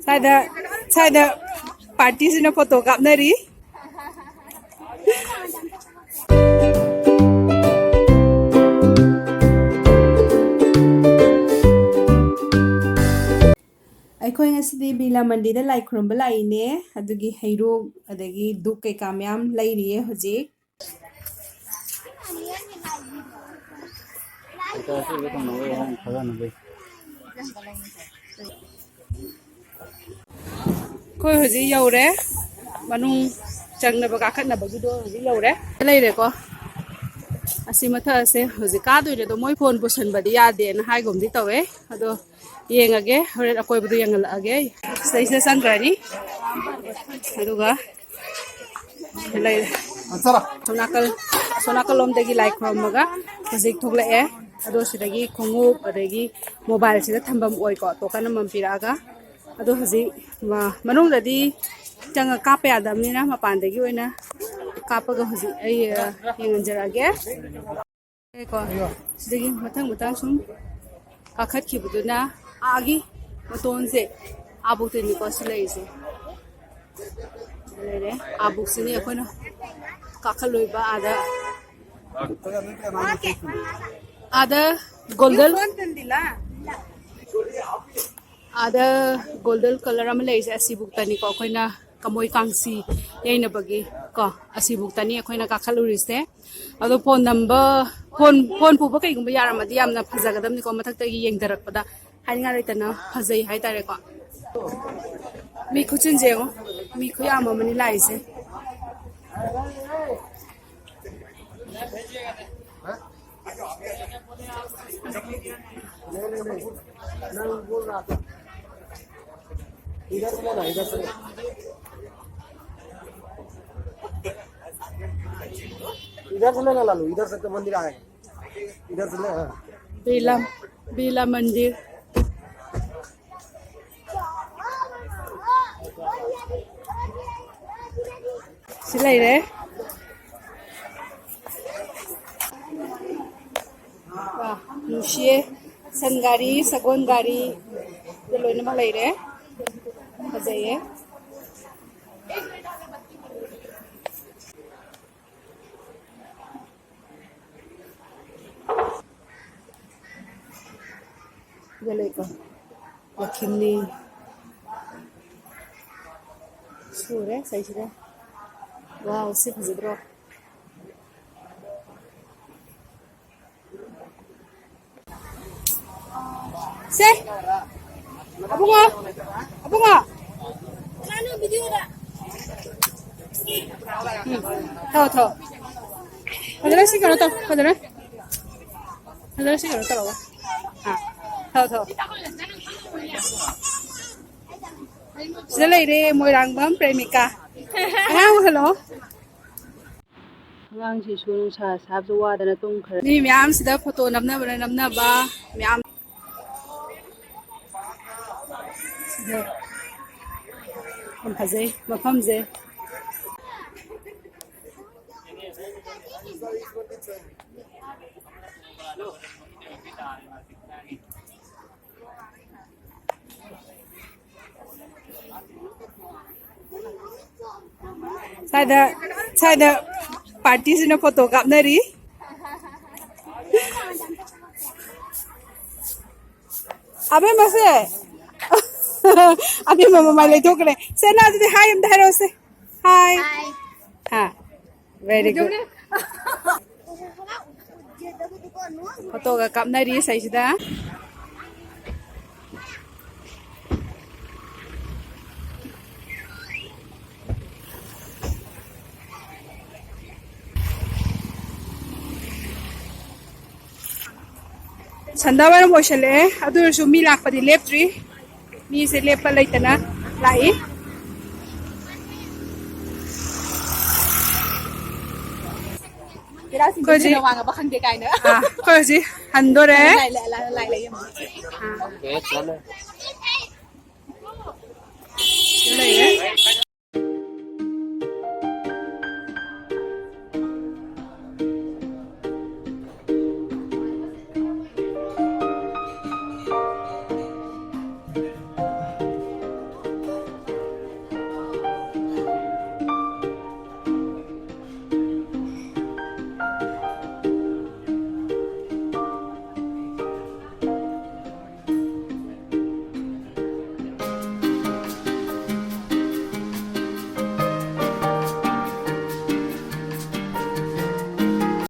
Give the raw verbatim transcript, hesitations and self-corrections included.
ꯁ꯭ꯋꯥꯏꯗ, ꯁ꯭ꯋꯥꯏꯗ ꯄꯥꯔꯇꯤꯁꯤꯅ ꯐꯣꯇꯣ ꯀꯥꯞꯅꯔꯤ꯫ ꯑꯩꯈꯣꯏ ꯉꯁꯤꯗꯤ ꯕꯤꯔꯂꯥ ꯃꯟꯗꯤꯔꯗ ꯂꯥꯏ ꯈꯨꯔꯨꯝꯕ ꯂꯥꯛꯏꯅꯦ꯫ ꯑꯗꯨꯒꯤ ꯍꯩꯔꯨꯛ, ꯑꯗꯒꯤ ꯙꯨꯞ ꯀꯩꯀꯥ ꯃꯌꯥꯝ ꯂꯩꯔꯤꯌꯦ ꯍꯧꯖꯤꯛ꯫ ꯑꯩꯈꯣꯏ ꯍꯧꯖꯤꯛ ꯌꯧꯔꯦ꯫ ꯃꯅꯨꯡ ꯆꯪꯅꯕ ꯀꯥꯈꯠꯅꯕꯒꯤꯗꯣ ꯍꯧꯖꯤꯛ ꯌꯧꯔꯦ꯫ ꯂꯩꯔꯦꯀꯣ꯫ ꯑꯁꯤ ꯃꯊꯛ ꯑꯁꯦ ꯍꯧꯖꯤꯛ ꯀꯥꯗꯣꯏꯅꯦ, ꯑꯗꯣ ꯃꯣꯏ ꯐꯣꯟ ꯄꯨꯁꯟꯕꯗꯤ ꯌꯥꯗꯦꯅ ꯍꯥꯏꯒꯨꯝꯗꯤ ꯇꯧꯋꯦ꯫ ꯑꯗꯣ ꯌꯦꯡꯉꯒꯦ, ꯍꯣꯔꯦꯟ ꯑꯀꯣꯏꯕꯗꯣ ꯌꯦꯡꯍꯜꯂꯛꯑꯒꯦ꯫ ꯁꯤꯗꯩꯁꯤꯗ ꯆꯪꯈ꯭ꯔꯅꯤ꯫ ꯑꯗꯨꯒ ꯂꯩ꯫ ꯁꯣꯝ ꯅꯥꯀꯜ, ꯁꯣꯝ ꯅꯥꯀꯜꯂꯣꯝꯗꯒꯤ ꯂꯥꯏ ꯈꯨꯔꯨꯝꯃꯒ ꯍꯧꯖꯤꯛ ꯊꯣꯛꯂꯛꯑꯦ꯫ ꯑꯗꯣ ꯁꯤꯗꯒꯤ ꯈꯣꯡꯎꯞ, ꯑꯗꯒꯤ ꯃꯣꯕꯥꯏꯜꯁꯤꯗ ꯊꯝꯐꯝ ꯑꯣꯏꯀꯣ, ꯇꯣꯀꯟ ꯑꯃꯃꯝ ꯄꯤꯔꯛꯑꯒ꯫ ꯑꯗꯣ ꯍꯧꯖꯤꯛ ꯃ-, ꯃꯅꯨꯡꯗꯗꯤ ꯆꯪꯉ ꯀꯥꯞꯄ ꯌꯥꯗꯕꯅꯤꯅ ꯃꯄꯥꯟꯗꯒꯤ ꯑꯣꯏꯅ ꯀꯥꯞꯄꯒ ꯍꯧꯖꯤꯛ ꯑꯩ, ꯑ, ꯌꯦꯡꯍꯟꯖꯔꯛꯑꯒꯦ꯫ ꯀꯣ, ꯁꯤꯗꯒꯤ ꯃꯊꯪ ꯃꯊꯪ ꯁꯨꯝ ꯀꯥꯈꯠꯈꯤꯕꯗꯨꯅ ꯑꯥꯒꯤ ꯃꯇꯣꯟꯁꯦ, ꯑꯥꯕꯨꯛꯇꯅꯤꯀꯣ ꯁꯤ ꯂꯩꯔꯤꯁꯦ꯫ ꯂꯩꯔꯦ꯫ ꯑꯥꯕꯨꯛꯁꯤꯅꯤ ꯑꯩꯈꯣꯏꯅ ꯀꯥꯈꯠꯂꯣꯏꯕ ꯑꯥꯗ꯫ ꯑꯥꯗ ꯒꯣꯜꯗꯟ, ꯑꯥꯗ ꯒꯣꯜꯗꯟ ꯀꯂꯔ ꯑꯃ ꯂꯩꯔꯤꯁꯦ, ꯑꯁꯤꯕꯨꯛꯇꯅꯤꯀꯣ ꯑꯩꯈꯣꯏꯅ ꯀꯃꯣꯏ ꯀꯥꯡꯁꯤ ꯌꯩꯅꯕꯒꯤ ꯀꯣ, ꯑꯁꯤꯕꯨꯛꯇꯅꯤ ꯑꯩꯈꯣꯏꯅ ꯀꯥꯈꯠꯂꯨꯔꯤꯁꯦ꯫ ꯑꯗꯣ ꯐꯣꯟ ꯅꯝꯕꯔ, ꯐꯣꯟ, ꯐꯣꯟ ꯄꯨꯕ ꯀꯩꯒꯨꯝꯕ ꯌꯥꯔꯝꯃꯗꯤ ꯌꯥꯝꯅ ꯐꯖꯒꯗꯕꯅꯤꯀꯣ, ꯃꯊꯛꯇꯒꯤ ꯌꯦꯡꯊꯔꯛꯄꯗ ꯍꯥꯏꯅꯤꯡꯉꯥꯏ ꯂꯩꯇꯅ ꯐꯖꯩ ꯍꯥꯏꯇꯥꯔꯦꯀꯣ꯫ ꯃꯤ ꯈꯨꯆꯤꯟꯁꯦ ꯌꯦꯡꯉꯣ, ꯃꯤ ꯈꯨꯌꯥꯝ ꯑꯃꯅꯤ ꯂꯥꯛꯏꯁꯦ꯫ इधर से लेना, इधर से लेना। इधर से लेना लालू, इधर से तो मंदिर आएगा। इधर से ले, हाँ। बिरला, बिरला मंदिर। ꯁꯤ ꯂꯩꯔꯦ꯫ ꯋꯥ, ꯅꯨꯡꯁꯤꯌꯦ꯫ ꯁꯟ ꯒꯥꯔꯤ, ꯁꯒꯣꯜ ꯒꯥꯔꯤ, ꯑꯗꯨ ꯂꯣꯏꯅꯃꯛ ꯂꯩꯔꯦ꯫ ꯐꯖꯩꯌꯦ꯫ ꯁꯤꯗ ꯂꯩꯀꯣ, ꯂꯛꯈꯤꯅꯤ꯫ ꯁꯨꯔꯦ ꯁꯤꯁꯤꯗ꯫ ꯋꯥꯎ, ꯁꯤ ꯐꯖꯗ꯭ꯔꯣ? ꯁꯦ! ꯑꯕꯨꯡꯉꯣ! ꯑꯕꯨꯡꯉꯣ! ꯎꯝ, ꯊꯥꯎ, ꯊꯥꯎ꯫ ꯐꯖꯅ ꯁꯤ ꯀꯩꯅꯣ ꯇꯧ, ꯐꯖꯅ꯫ ꯐꯖꯅ ꯁꯤ ꯀꯩꯅꯣ ꯇꯧꯔꯒ꯫ ꯑꯥ, ꯊꯥꯎ, ꯊꯥꯎ꯫ ꯁꯤꯗ ꯂꯩꯔꯦ ꯃꯣꯏꯔꯥꯡꯕꯝ ꯄ꯭ꯔꯦꯃꯤꯀꯥ꯫ ꯑꯉꯥꯡ ꯄꯨꯁꯜꯂꯛꯑꯣ꯫ ꯑꯉꯥꯡꯁꯤꯁꯨ ꯅꯨꯡꯁꯥ ꯁꯥꯕꯗ ꯋꯥꯗꯅ ꯇꯨꯝꯈ꯭ꯔꯦ꯫ ꯃꯤ ꯃꯌꯥꯝꯁꯤꯗ ꯐꯣꯇꯣ ꯅꯝꯅꯕꯅ ꯅꯝꯅꯕ ꯃꯌꯥꯝ꯫ ꯁꯤꯗ ꯌꯥꯝ ꯐꯖꯩ ꯃꯐꯝꯁꯦ꯫ ꯁ꯭ꯋꯥꯏꯗ, ꯁ꯭ꯋꯥꯏꯗ ꯄꯥꯔꯇꯤꯁꯤꯅ ꯐꯣꯇꯣ ꯀꯥꯞꯅꯔꯤ꯫ ꯑꯕꯦꯝꯃꯁꯦ꯫ ꯑꯕꯦꯝꯃ ꯃꯃꯥꯏ ꯂꯩꯊꯣꯛꯈ꯭ꯔꯦ꯫ ꯁꯦ, ꯅꯪ ꯑꯗꯨꯗꯤ ꯍꯥꯏ ꯑꯝꯇ ꯍꯥꯏꯔꯛꯑꯣꯁꯦ꯫ ꯍꯥꯏ꯫ ꯍꯥ꯫ Very good. ꯐꯣꯇꯣꯒ ꯀꯥꯞꯅꯔꯤ ꯁꯩꯁꯤꯗ꯫ ꯁꯟꯗꯥ ꯋꯥꯏꯔꯝ ꯑꯣꯏꯁꯜꯂꯛꯑꯦ, ꯑꯗꯨ ꯑꯣꯏꯔꯁꯨ ꯃꯤ ꯂꯥꯛꯄꯗꯤ ꯂꯦꯞꯇ꯭ꯔꯤ꯫ ꯃꯤꯁꯦ ꯂꯦꯞꯄ ꯂꯩꯇꯅ ꯂꯥꯛꯏ꯫ ꯀꯦꯔꯥꯁꯤꯡ ꯑꯩꯈꯣꯏ ꯍꯧꯖꯤꯛ ꯀꯩꯅꯣ ꯋꯥꯡꯉꯕ ꯈꯪꯗꯦ ꯀꯥꯏꯅ꯫ ꯑꯥ, ꯑꯩꯈꯣꯏ ꯍꯧꯖꯤꯛ ꯍꯟꯗꯣꯔꯦ꯫ ꯂꯥꯏ, ꯂꯥꯏ, ꯂꯥꯏ, ꯂꯥꯏ, ꯂꯥꯏ ꯌꯦꯡꯉꯣ꯫ ꯑꯥ꯫